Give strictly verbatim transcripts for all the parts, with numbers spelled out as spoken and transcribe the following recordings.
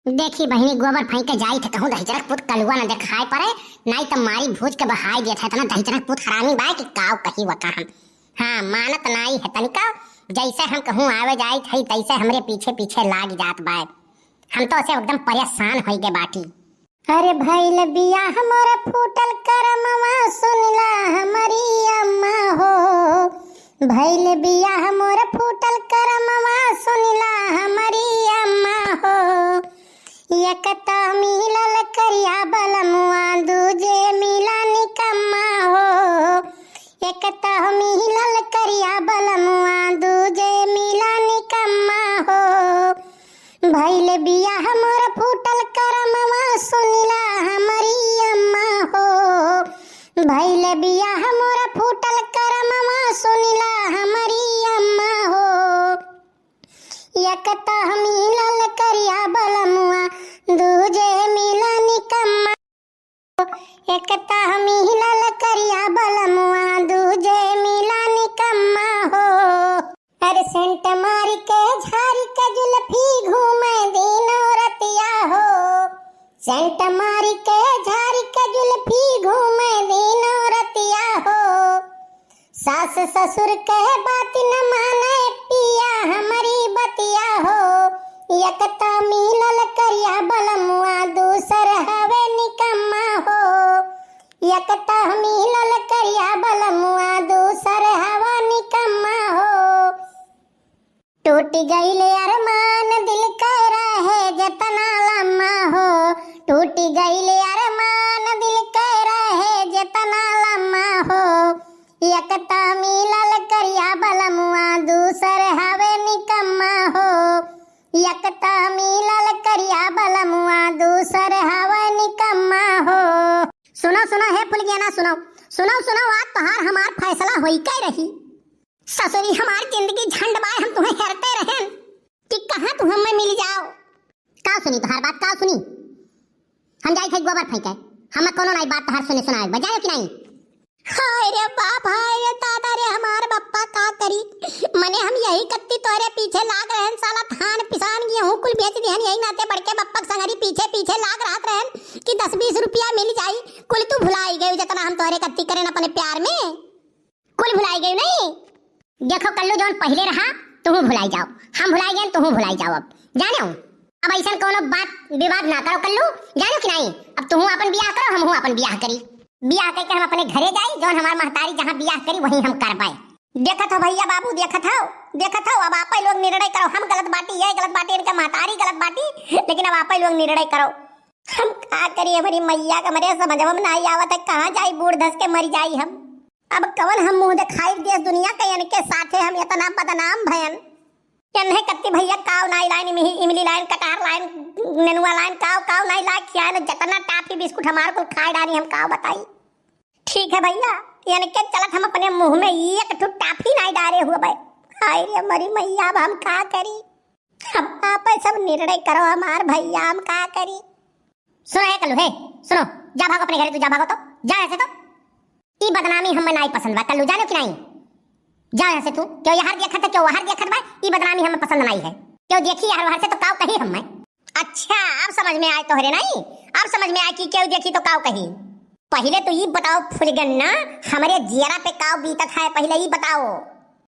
देखी बहिनी, गोबर फेंक के जाई थे, कहूँ दहिजरक पूत कलुआ न देखाई पड़े, नाई त मारी भूज के बहाई देत है। इतना दहिजरक पूत हरामी बाय कि काव कही वका हम। हाँ, मानत नाई है तनिका, जैसे हम कहूँ आवे जाई थे, तैसे हमरे पीछे पीछे लाग जात बाय। हम तो उसे एकदम परेशान होई गए बाटी। अरे भइल बियाह मोर फूटल करमवा सुनिला हमरी अम्मा हो। भइल बियाह मोर फूटल करमवा सुनिला हमरी अम्मा हो। एक त मिलल करिया बलमुआ दूजे मिला निकम्मा हो। एक त मिलल करिया बलमुआ दूजे मिला निकम्मा हो। भइल बियाह मोर फूटल करमवा सुनिला हमरी अम्मा हो। भइल बियाह मोर फूटल करमवा सुनिला हमरी अम्मा हो। एक त मिलल करिया बलमुआ दूजे मिला निकम्मा। एक त मिलल करिया बलमुआ दूजे मिला निकम्मा हो। अरे सेंट मारी के झारी के जुल्फी घूमे दिनो रतिया हो। सेंट मारी के झारी के जुल्फी घूमे दिनो रतिया हो। सास ससुर के बात न माने पिया हमरी बतिया हो। एक त मिलल करिया बलमुआ दूसर हवे निकम्मा हो। एक त मिलल करिया बलमुआ दूसर हवा निकम्मा हो। टूट गइल अरमान दिल के रहे जेतना लम्मा हो। टूट गइल अरमान दिल के रहे जेतना लम्मा हो। एक त मिलल करिया बलमुआ दूसर हवे निकम्मा हो। एक त मिलल करिया बलमुआ दूसर हवे निकम्मा हो। सुनो सुनो हे फुलगेना सुनो। सुनो सुनो, आज तोहार हमार फैसला होई के रही। ससुरी हमार जिंदगी झंड बाय, हम तुहें हेरते रहेन कि कहाँ तू हमें मिल जाओ। का सुनी तोहार बात, का सुनी? हम जाई थे गोबर फेंके, हम कोनो नाई बात तोहार सुने सुनाए बजायो कि नाई? हाय रे बाप, हाय रे दादा रे, हमार बप्पा का करी? मने हम यही कत्ती तोहरे पीछे लाग रहन, साला धान पिसान गेहूं कुल बेच दिहन, यही नाते बड़के बप्पा के संगरी पीछे पीछे लाग रहत रहन कि दस बीस रुपया मिल जाई, कुल तू भुलाई गई जतना हम तोहरे कत्ती करेन अपने प्यार में। कुल भुलाई गई नहीं। देखो कल्लू, जौन पहिले रहा, तुहू भुलाई जाओ, हम भुलाई गए, तुहू भुलाई जाओ। अब जाने हो, अब ऐसन कोनो बात विवाद ना करो कल्लू, जाने हो कि नहीं? अब तुहू अपन बियाह करो, हमहू अपन बियाह करी। बियाह करके हम अपने घरे जाई, जौन हमार महतारी जहाँ बियाह करी, वहीं हम करबे। देखत हो भैया बाबू, देखत हो, देखत हो, अब आपे लोग निर्णय करो, हम गलत बाटी, ये गलत बाटी, इनका महतारी गलत बाटी, लेकिन अब आपे लोग निर्णय करो। हम का करी, हमारी मैया का मरे समझ में ना आवत है, कहाँ जाई, बूढ़ धस के मर जाई हम। अब कवन हम मुंह देखाई देश दुनिया के, इनके साथे हम इतना बदनाम भयन। इन्हें कत्ती भैया काव नाई लाइन, इमली, इमली लाइन, कटहर लाइन, नेनुआ लाइन, काव, काव नाई लाइन खियाए न, जितना टाफी बिस्कुट हमार कुल खाए डाली, हम काव बताई। ठीक है भैया, इनके चलत हम अपने मुंह में एक ठो टाफी नाई डारे हुए बे। हाय रे मरी मैया, अब हम का करी? अब आपे सब निर्णय करो हमार भैया, हम का करी? सुनो, ए कल्लू, हे, सुनो, जा भागो अपने घरे, तू जा भागो तो, जा ऐसे तो। ई बदनामी हमें नाई पसंद बा, कल्लू, जानो कि नाई? जा यहाँ से तू, क्यों यहाँ देखत है, क्यों वहाँ देखत बा, ई बदनामी हमें पसंद नाई है। क्यों देखी यहाँ वहाँ से तो काव कही हमें। अच्छा, अब समझ में आए तोहरे नाई, अब समझ में आए कि क्यों देखी तो काव कही। पहिले तो ई बताओ फुलगन्ना, हमरे जियरा पे काव बीतत है, पहिले ई बताओ।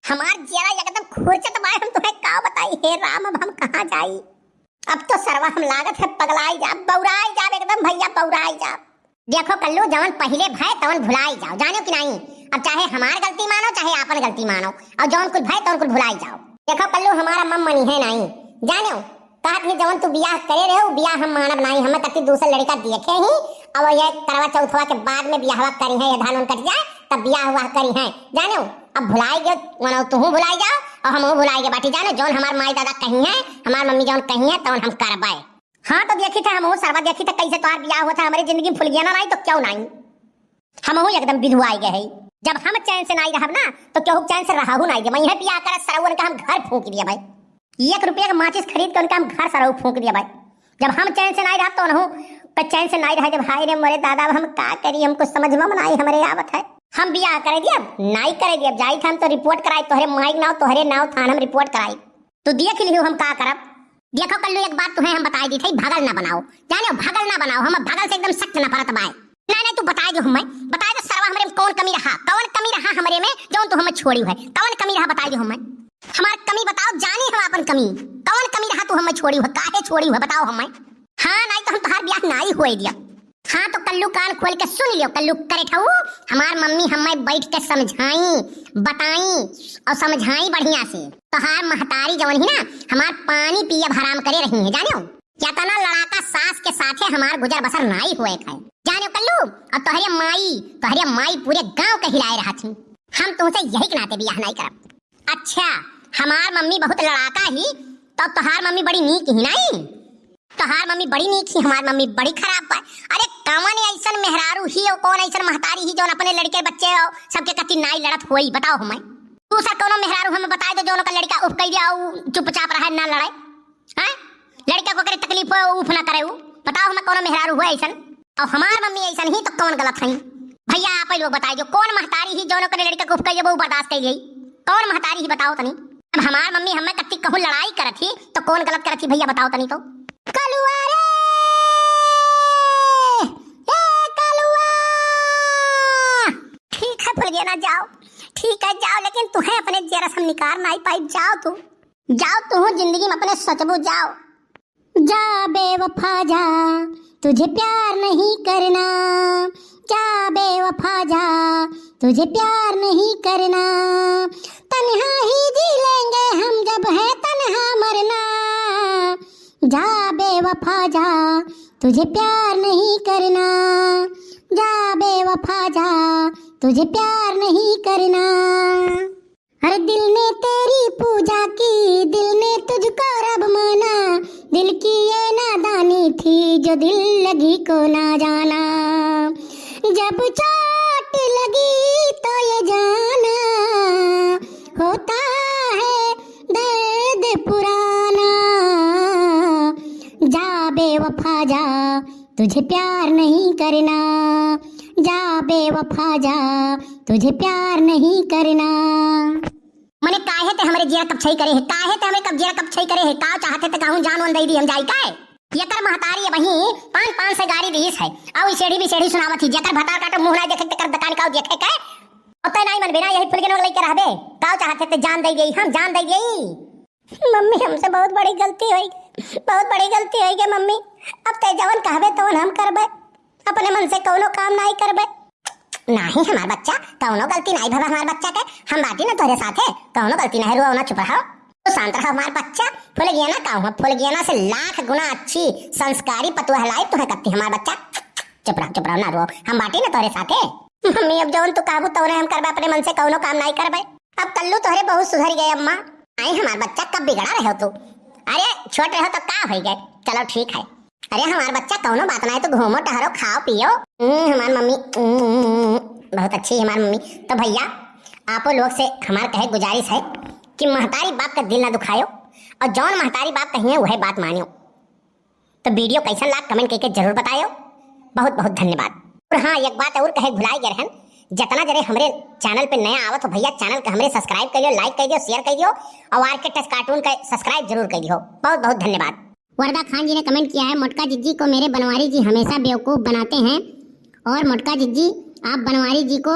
हमार जियरा एकदम खुरचत बाय, हम तुम्हें का बताई, हे राम, अब हम कहाँ जाई? अब तो सरवा हम लागत है पगलाई जाब, बौराई जाब एकदम भैया, बौराई जाब। देखो कल्लू, जवन पहिले भय तवन भुलाई जाओ, जानो कि नाई? अब चाहे हमार गलती मानो, चाहे आपन गलती मानो, और जवन कुल भय तवन कुल भुलाई जाओ। देखो कल्लू, हमारा मम मनी है नाई, जानो? कहत ही जवन तू बियाह करे रहे, उ बियाह हम मानब नाई, हमें कति दूसर लड़का देखे ही, अब ये करवा चौथवा के बाद में बियाहवा करी है, ये धान उन कट जाए, तब बियाह हुआ करी है, जानो? अब भुलाई गयो, वनो तुहू भुलाई जाओ और हमहू भुलाई गए बाटी। जानो, जौन हमार माई दादा कही हैं, हमार मम्मी जौन कही हैं, तौन हम करबे। हाँ, तो देखी थे हमहू सरवा, देखी थे कैसे तोहार बियाह होत है, हमरे जिंदगी में फुलगेना नाई तो क्यों नाई, हमहू एकदम बिधुआई गए है। जब हम चैन से नाई रहब ना, तो केहू चैन से रहहू नाई दे। मैं यह बियाह करत सरवन का हम घर फूंक दिया भाई, एक रुपया का माचिस खरीद के उनका हम घर सरऊ फूंक दिया भाई। जब हम चैन से नाई रहब तो उनहू का चैन से नाई रह दे। भाई रे मोरे दादा, अब हम का करी, हमको समझ में नाई हमरे आवत है। हम बियाह करे दियब, नाई करे दियब, जाई हम तो रिपोर्ट कराई, तोहरे माई के नाव, तोहरे नाव थान हम रिपोर्ट कराई। तू देख लिहो हम का करब। देखो कल्लू, एक बात तुहे हम बताइ दी थी, भगल ना बनाओ, जाने हो, भगल ना बनाओ, हम भगल से एकदम सख्त नफरत बाय। नहीं, नहीं, तू बताइ दो हमें, बताइ दो सरवा, हमरे में कौन कमी रहा, कौन कमी रहा हमरे में, जौन तू हमें छोड़ी है, कौन कमी रहा, बताइ दो हमें। हमार कमी बताओ, जानी हम आपन कमी। कौन कमी रहा तू हमें छोड़ी है, काहे छोड़ी है, बताओ हमें। हाँ, नहीं तो हम तोहार बियाह नाई होए दिया। हाँ, तो कल्लू कान खोल के सुन लियो, कल्लू करे ठऊ, हमार मम्मी हमें बैठ के समझाई, बताई और समझाई बढ़िया से। तोहार महतारी जवन ही ना, हमार पानी पियब हराम करे रही है, जानियो। केतना लड़ाका सास के साथे हमार गुजर बसर नाई होए खाए, जानियो कल्लू। और तोहरे माई, तोहरे माई पूरे गांव के हिलाए रहा थी। हम तुमसे यही के नाते बियाह नाई करब। अच्छा, हमार मम्मी बहुत लड़ाका ही, तो तोहार मम्मी बड़ी नीक ही नाई? तोहार मम्मी बड़ी नीक ही, हमार मम्मी बड़ी खराब बा। अरे कौन ऐसन मेहरारू ही और कौन ऐसन महतारी ही जौन अपने लड़के बच्चे और सबके कति नाई लड़त होई, बताओ हमें। दूसर कौनो मेहरारू हमें बताए दो जौन ओकर लड़का उफ कह दिया और चुपचाप रहे, ना लड़े। हैं? लड़का को करे तकलीफ हो, उफ ना करे उ। बताओ हमें कौनो मेहरारू हुआ ऐसन। और हमार मम्मी ऐसन ही तो कौन गलत है? भैया आप लोग बताइ दो कौन महतारी ही जौन ओकर लड़का को उफ कह दिया वो बर्दाश्त कर गई? कौन महतारी ही बताओ तनी? अब हमार मम्मी हमें कत्ती कहूँ लड़ाई करत ही तो कौन गलत करत ही भैया बताओ तनी तो। कलुआ रे, ए कलुआ। ठीक है फुलगेना जाओ, ठीक है जाओ, लेकिन तुहे अपने जेरा से हम निकार नाई पाइब, जाओ तू, जाओ तू जिंदगी में अपने सोचबू जाओ। जा बेवफा जा, तुझे प्यार नहीं करना। जा बेवफा जा, तुझे प्यार नहीं करना। तन्हा ही जी लेंगे हम, जब है तन्हा मरना। जा बेवफा जा, तुझे प्यार नहीं करना। जा बेवफा जा, तुझे प्यार नहीं करना। अरे दिल ने तेरी पूजा की, दिल ने तुझको रब माना। दिल की ये नादानी थी जो दिल लगी को ना जाना। जब चोट लगी तो ये जाना, होता है दर्द पुराना। जा बेवफा जा, तुझे प्यार नहीं करना। जा बेवफा जा, तुझे प्यार नहीं करना। मने काहे ते हमरे जिया कब छई करे है, काहे ते हमरे कब जिया कब छई करे है, का चाहते ते कहूँ जान वन दई दी हम जाई काय? एकर महतारी अबही पान पान से गारी दीस है, अउ ई सेढ़ी भी सेढ़ी सुनावत ही, जेकर भतार काटो मुँह ना देखे, तेकर दुकान का देखे के, ओते नाई मन बिना यही फुलगेनो लइके रहबे, का चाहते ते जान दई देई, हम जान दई देई। मम्मी हमसे बहुत बड़ी गलती होई, बहुत बड़ी गलती होई गे मम्मी, अब ते जवन कहबे तवन हम करबे। अपने मन से कौनो काम नाई करबे। नाही हमार बच्चा, कौनो गलती नाई भवा हमार बच्चा के। हम बाटी ना तोहरे साथे, कौनो गलती नाई, रुआ ना, चुप रहो। तो शांत रहो हमार बच्चा। फुलगेना का हुआ, फुलगेना से लाख गुना अच्छी संस्कारी पतुआ लाई तुहे कत्ती हमार बच्चा। चुप रहो, चुप रहो, ना रुआ, हम बाटी ना तोहरे साथे। मम्मी अब जौन तू कहबू तौने हम करबे, अपने मन से कौनो काम नाई करबे। अब कल्लू तोहरे बहुत सुधर गए अम्मा। आई हमार बच्चा, कब बिगड़ा रहे हो तू? अरे छोट रहो तो का होई गए, चलो ठीक है। अरे हमार बच्चा कौनो बात ना है, तू घूमो टहरो खाओ पियो। हम्म, हमार मम्मी, हम्म, बहुत अच्छी है हमार मम्मी। तो भैया आपो लोग से हमार कहे गुजारिश है कि महतारी बाप का दिल ना दुखायो और जौन महतारी बाप कहिए वही बात मानियो। तो video कैसन लाग comment करके जरूर बतायो। बहुत बहुत धन्यवाद। और हाँ, एक बात और कहे भुलाए गए रहन, जितना जने हमरे channel पे नया आवत हो भैया, channel के हमरे subscribe कर लियो, like कर दियो, share कर दियो और आर के टच cartoon का subscribe जरूर कर दियो। बहुत बहुत धन्यवाद। वरदा खान जी ने comment किया है, मोटका जिज्जी को मेरे बनवारी जी हमेशा बेवकूफ़ बनाते हैं और मोटका जिज्जी आप बनवारी जी को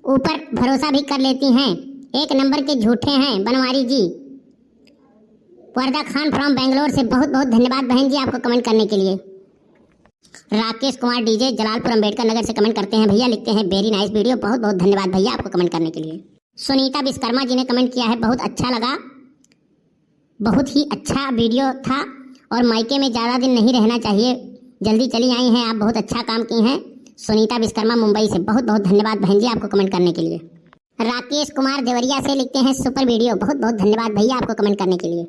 ऊपर भरोसा भी कर लेती हैं, एक नंबर के झूठे हैं बनवारी जी। वरदा खान from बैंगलोर से बहुत बहुत धन्यवाद बहन जी आपको comment करने के लिए। राकेश कुमार डीजे जलालपुर अंबेडकर नगर से comment करते हैं भैया, लिखते हैं very nice video। बहुत बहुत धन्यवाद भैया आपको comment करने के लिए। सुनीता विश्वकर्मा जी ने comment किया है, बहुत अच्छा लगा, बहुत ही अच्छा video था और मायके में ज़्यादा दिन नहीं रहना चाहिए, जल्दी चली आई हैं आप, बहुत अच्छा काम की हैं। सुनीता विश्वकर्मा मुंबई से बहुत बहुत धन्यवाद बहन जी आपको comment करने के लिए। राकेश कुमार देवरिया से लिखते हैं super video, बहुत बहुत धन्यवाद भैया आपको comment करने के लिए।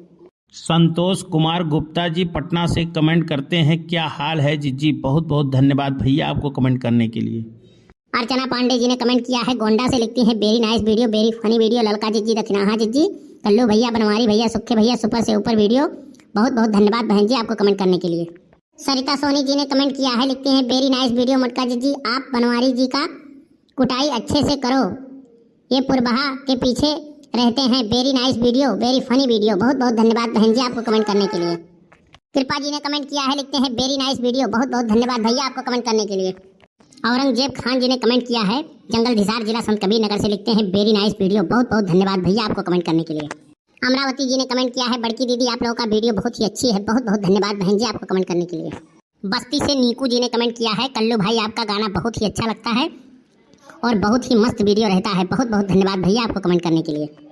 संतोष कुमार गुप्ता जी पटना से comment करते हैं, क्या हाल है जिज्जी? बहुत बहुत धन्यवाद भैया आपको comment करने के लिए। अर्चना पांडे जी ने comment किया है, गोंडा से लिखती हैं, very nice video, very funny video। ललका जिज्जी, दक्षिणा, हाँ जिज्जी, कल्लू भैया, बनवारी भैया, सुखे भैया, super से ऊपर video। बहुत बहुत धन्यवाद बहन जी आपको comment करने के लिए। सरिता सोनी जी ने comment किया है, लिखती हैं, very nice video मोटका जिज्जी, आप बनवारी जी का कुटाई अच्छे से करो, ये पुरबहा के पीछे रहते हैं। Very nice video, very funny video। बहुत बहुत धन्यवाद बहन जी आपको comment करने के लिए। कृपा जी ने कमेंट किया है, लिखते हैं, "Very nice video।" बहुत बहुत धन्यवाद भैया आपको कमेंट करने के लिए। औरंगजेब खान जी ने कमेंट किया है, जंगल हिसार, जिला संत कबीर नगर से, लिखते हैं, "Very nice video।" बहुत बहुत धन्यवाद भैया आपको कमेंट करने के लिए। अमरावती जी ने कमेंट किया है, "बड़की दीदी, आप लोगों का वीडियो बहुत ही अच्छी है।" बहुत बहुत धन्यवाद बहन जी आपको कमेंट करने के लिए। बस्ती से नीकू जी ने कमेंट किया है, "कल्लू भाई, आपका गाना बहुत ही अच्छा लगता है और बहुत ही मस्त वीडियो रहता है।" बहुत बहुत धन्यवाद भैया आपको कमेंट करने के लिए।